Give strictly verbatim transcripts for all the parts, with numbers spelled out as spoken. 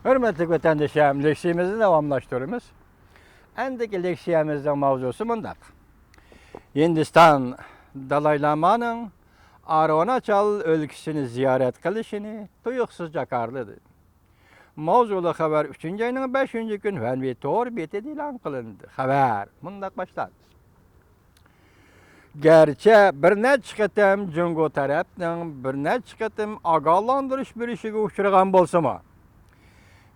ھۆرمەتلىك ۋەتەندىشىم، لېكسىيەمىزنى داۋاملاشتۇرىمىز. ئەندىكى لېكسىيەمىزنىڭ ماۋزۇسى مۇنداق. ھىندىستان دالاي لامانىڭ ئارۇناچال ئۆلكىسىنى زىيارەت قىلىشىنى تۇيۇقسىز جاكارلىدى. ماۋزۇلۇق خەۋەر ئۈچىنچى ئاينىڭ بەشىنچى كۈنى ھۈەنۋېي تور بېتىدە ئېلان قىلىندى. خەۋەر مۇنداق باشلاندى. گەرچە بىر نەچچە قېتىم جۇڭگو تەرەپنىڭ بىر نەچچە قېتىم ئاگاھلاندۇرۇش بېرىشىگە ئۇچرىغان بولسىمۇ،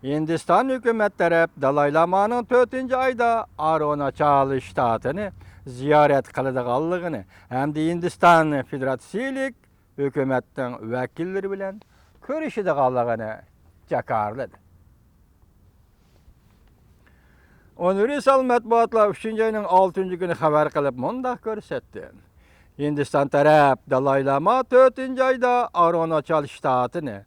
ھىندىستان ھۆكۈمەت تەرەپ دالاي لامانىڭ تۆتىنچى ئايدا ئارۇناچال شتاتىنى زىيارەت قىلىدىغانلىقىنى ھەمدە ھىندىستان فېدېراتسىيىلىك ھۆكۈمەتنىڭ ۋەكىللىرى بىلەن كۆرۈشىدىغانلىقىنى جاكارلىدى. ئۇنىۋېرسال مەتبۇئاتلار ئۈچىنچى ئاينىڭ ئالتىنچى كۈنى خەۋەر قىلىپ مۇنداق كۆرسەتتى. ھىندىستان تەرەپ دالاي لاما تۆتىنچى ئايدا ئارۇناچال شتاتىنى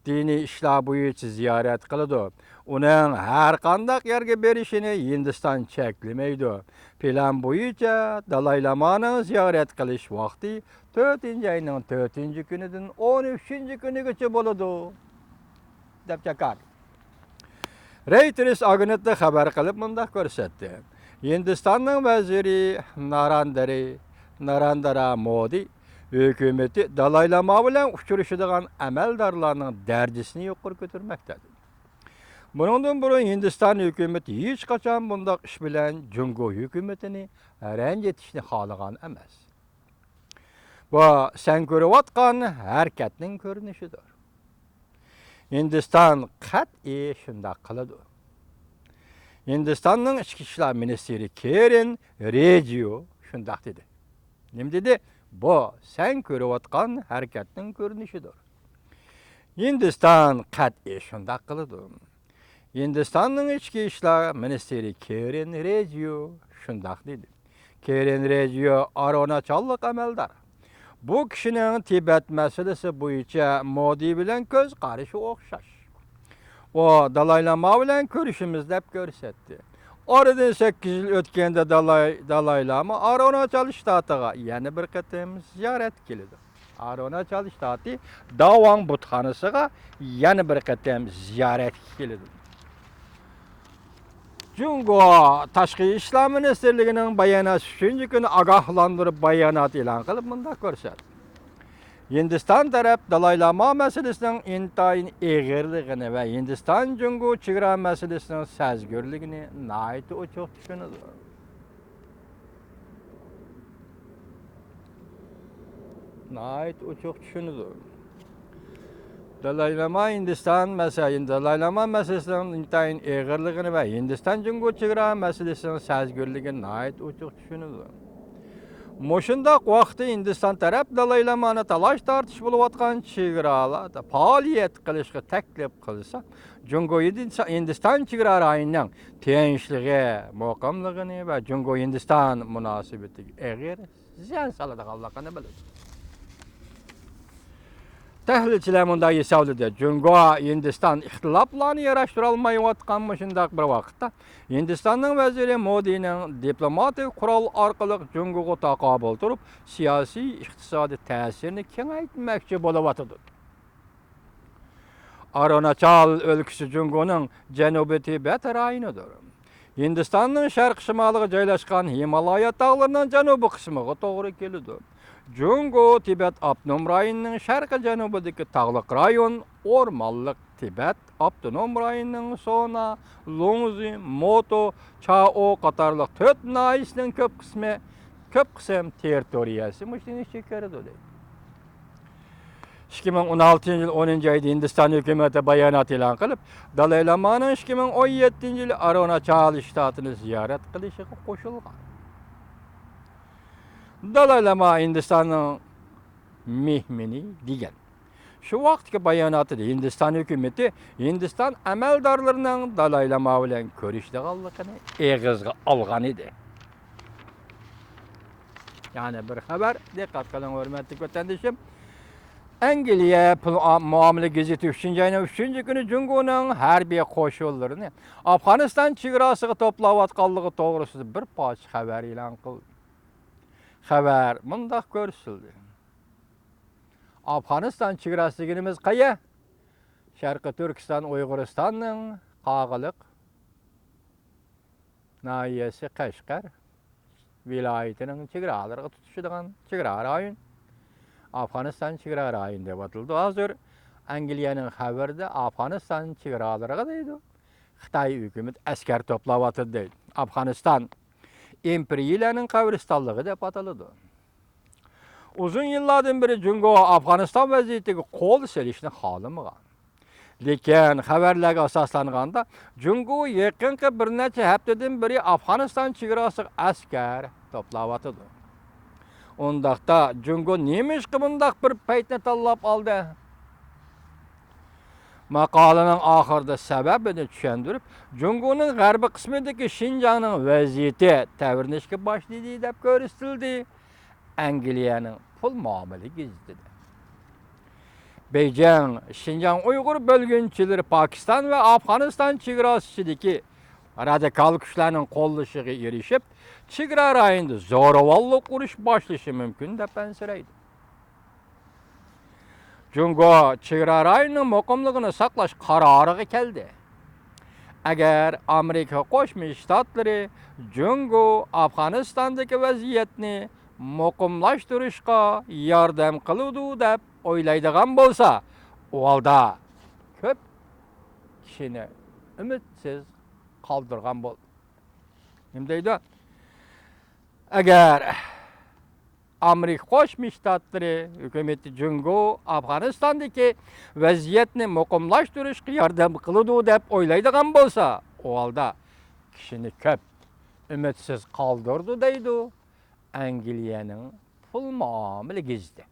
دىنىي ئىشلار بويىچە زىيارەت قىلىدۇ. ئۇنىڭ ھەر قانداق يەرگە بېرىشىنى ھىندىستان چەكلىمەيدۇ. پىلان بويىچە دالاي لامانىڭ زىيارەت قىلىش ۋاقتى تۆتىنچى ئاينىڭ تۆتىنچى كۈنىدىن ئون ئۈچىنچى كۈنىگىچە بولىدۇ، دەپ جاكار. رەيتېرس ئاگېنتلىقى خەۋەر قىلىپ مۇنداق كۆرسەتتى. ھىندىستاننىڭ ۋەزىرى ناراندىرى، ناراندرا مودى ھۆكۈمىتى دالاي لاما بىلەن ئۇچرىشىدىغان ئەمەلدارلارنىڭ دەرىجىسىنى يۇقىرى كۆتۈرمەكتە. بۇنىڭدىن بۇرۇن ھىندىستان ھۆكۈمىتى ھېچقاچان بۇنداق ئىش بىلەن جۇڭگو ھۆكۈمىتىنى رەنجىتىشنى خالىغان ئەمەس. بۇ سەن كۆرۈۋاتقان ھەرىكەتنىڭ كۆرۈنۈشىدۇر. ھىندىستان قەتئىي شۇنداق قىلىدۇ. ھىندىستاننىڭ ئىچكى ئىشلار مىنىستىرى كېرىن رىجىيۇ شۇنداق دېدى. نېمە دېدى؟ بۇ سەن كۆرۈۋاتقان ھەرىكەتنىڭ كۆرۈنۈشىدۇر. ھىندىستان قەتئىي شۇنداق قىلىدۇ. ھىندىستاننىڭ ئىچكى ئىشلار مىنىستىرى كېرىن رىجىيۇ شۇنداق دېدى. كېرىن رىجىيۇ ئارۇناچاللىق ئەمەلدار. بۇ كىشىنىڭ تىبەت مەسىلىسى بويىچە مودى بىلەن كۆز قارىشى ئوخشاش. ئۇ دالاي لاما بىلەن كۆرۈشىمىز دەپ كۆرسەتتى. ئارىدىن سەككىز يىل ئۆتكەندە دالاي، دالاي لاما ئارۇناچال شتاتىغا يەنە بىر قېتىم زىيارەتكە كېلىدۇ. ئارۇناچال شتاتى داۋاڭ بۇتخانىسىغا يەنە بىر قېتىم زىيارەتكە كېلىدۇ. جۇڭگو تاشقى ئىشلار مىنىستىرلىكىنىڭ باياناتى ئۈچىنچى كۈنى ئاگاھلاندۇرۇپ بايانات ئېلان قىلىپ مۇنداق كۆرسەتتى. ھىندىستان تەرەپ دالاي لاما مەسىلىسىنىڭ ئىنتايىن ئېغىرلىقىنى ۋە ھىندىستان جۇڭگو چېگرا مەسىلىسىنىڭ سەزگۈرلۈكىنى ناھايىتى ئوچۇق چۈشىنىدۇ. ناھايىتى ئوچۇق چۈشىنىدۇ. دالاي لاما ھىندىستان مەسە-، دالاي لاما مەسىلىسىنىڭ ئىنتايىن ئېغىرلىقىنى ۋە ھىندىستان جۇڭگو چېگرا مەسىلىسىنىڭ سەزگۈرلۈكىنى ناھايىتى ئوچۇق چۈشىنىدۇ. مۇشۇنداق ۋاقىتتا ھىندىستان تەرەپ دالاي لامانى تالاش-تارتىش بولۇۋاتقان چېگرالاردا پائالىيەت قىلىشقا تەكلىپ قىلسا، جۇڭگو ھىندىستان چېگرا رايونىنىڭ تىنچلىقى، مۇقىملىقىنى ۋە جۇڭگو ھىندىستان مۇناسىۋىتىگە ئېغىر زىيان سالىدىغانلىقىنى بىلىدۇ. تەھلىلچىلەر مۇنداق ھېسابلىدى، جۇڭگو ھىندىستان ئىختىلاپلارنى ياراشتۇرالمايۋاتقان مۇشۇنداق بىر ۋاقىتتا، ھىندىستاننىڭ ۋەزىرى مودىنىڭ دىپلوماتىك قورال ئارقىلىق جۇڭگوغا تاقابىل تۇرۇپ، سىياسىي، ئىقتىسادىي تەسىرىنى كېڭەيتمەكچى بولۇۋاتىدۇ. ئارۇناچال ئۆلكىسى جۇڭگونىڭ جەنۇبىي تىبەت رايونىدۇر. ھىندىستاننىڭ شەرقىي شىمالىغا جايلاشقان ھىمالايا تاغلىرىنىڭ جەنۇبىي قىسمىغا توغرا كېلىدۇ. جۇڭگو تىبەت ئاپتونوم رايونىنىڭ شەرقىي جەنۇبىدىكى تاغلىق رايون، ئورمانلىق تىبەت ئاپتونوم رايونىنىڭ سونا، لۇڭزى، موتو، چائو قاتارلىق تۆت ناھىيەسىنىڭ كۆپ قىسمى، كۆپ قىسىم تېررىتورىيەسى مۇشۇنىڭ ئىچىگە كىرىدۇ، دەيدۇ. ئىككى مىڭ ئون ئالتىنچى يىل ئونىنچى ئايدا ھىندىستان ھۆكۈمىتى بايانات ئېلان قىلىپ، دالاي لامانىڭ ئىككى مىڭ ئون يەتتىنچى يىلى ئارۇناچال شتاتىنى زىيارەت قىلىشىغا قوشۇلغان. دالاي لاما ھىندىستاننىڭ مېھمىنى دېگەن. شۇ ۋاقىتتىكى باياناتىدا ھىندىستان ھۆكۈمىتى ھىندىستان ئەمەلدارلىرىنىڭ دالاي لاما بىلەن كۆرۈشىدىغانلىقىنى ئېغىزغا ئالغان ئىدى. يەنە بىر خەۋەر، دىققەت قىلىڭ، ھۆرمەتلىك ۋەتەندىشىم. ئەنگلىيە پۇل مۇئامىلە گېزىتى ئۈچىنچى ئاينىڭ ئۈچىنچى كۈنى جۇڭگونىڭ ھەربىي قوشۇنلىرىنى ئافغانىستان چېگراسىغا توپلاۋاتقانلىقى توغرىسىدا بىر پارچە خەۋەر ئېلان قىلدى. خەۋەر مۇنداق كۆرسىتىلدى. ئافغانىستان چېگراسى دېگىنىمىز قەيە؟ شەرقىي تۈركىستان ئۇيغۇرىستاننىڭ قاغىلىق ناھىيەسى قەشقەر ۋىلايىتىنىڭ چېگرالىرىغا تۇتىشىدىغان چېگرا رايون، ئافغانىستان چېگرا رايونى دەپ ئاتىلىدۇ ھازىر. ئەنگلىيەنىڭ خەۋىرىدە ئافغانىستان چېگرالىرىغا دەيدۇ، خىتاي ھۆكۈمىتى ئەسكەر توپلاۋاتىدۇ دەيدۇ. ئافغانىستان ئىمپېرىيىلەرنىڭ قەبرىستانلىقى دەپ ئاتىلىدۇ. ئۇزۇن يىللاردىن بېرى جۇڭگو ئافغانىستان ۋەزىيىتىگە قول سېلىشنى خالىمىغان. لېكىن خەۋەرلەرگە ئاساسلانغاندا، جۇڭگو يېقىنقى بىر نەچچە ھەپتىدىن بېرى ئافغانىستان چېگراسىغا ئەسكەر توپلاۋاتىدۇ. ئۇنداقتا جۇڭگو نېمىشقا بۇنداق بىر پەيتنى تاللاپ ئالدى؟ ماقالىنىڭ ئاخىرىدا سەۋەبىنى چۈشەندۈرۈپ، جۇڭگونىڭ غەربىي قىسمىدىكى شىنجاڭنىڭ ۋەزىيىتى تەۋرىنىشكە باشلىدى دەپ كۆرسىتىلدى. ئەنگلىيەنىڭ پۇل مۇئامىلە گېزىتىدە. بېيجىڭ شىنجاڭ ئۇيغۇر بۆلگۈنچىلىرى پاكىستان ۋە ئافغانىستان چېگراسى ئىچىدىكى رادىكال كۈچلەرنىڭ قوللىشىغا ئېرىشىپ، چېگرا رايونىدا زوراۋانلىق ئۇرۇشى باشلىشى مۇمكىن دەپ ئەنسىرەيدۇ. جۇڭگو چېگرا رايونىنىڭ مۇقىملىقىنى ساقلاش قارارىغا كەلدى. ئەگەر ئامېرىكا قوشما شتاتلىرى جۇڭگو ئافغانىستاندىكى ۋەزىيەتنى مۇقىملاشتۇرۇشقا ياردەم قىلىدۇ دەپ ئويلايدىغان بولسا، ئۇ ھالدا كۆپ كىشىنى ئۈمىدسىز قالدۇرغان بولدى. نېمە دەيدۇ؟ ئەگەر ئامېرىكا قوشما شتاتلىرى ھۆكۈمىتى جۇڭگو ئافغانىستاندىكى ۋەزىيەتنى مۇقىملاشتۇرۇشقا ياردەم قىلىدۇ دەپ ئويلايدىغان بولسا، ئۇ ھالدا كىشىنى كۆپ ئۈمىدسىز قالدۇرىدۇ دەيدۇ ئەنگلىيەنىڭ پۇل مۇئامىلە گېزىتى.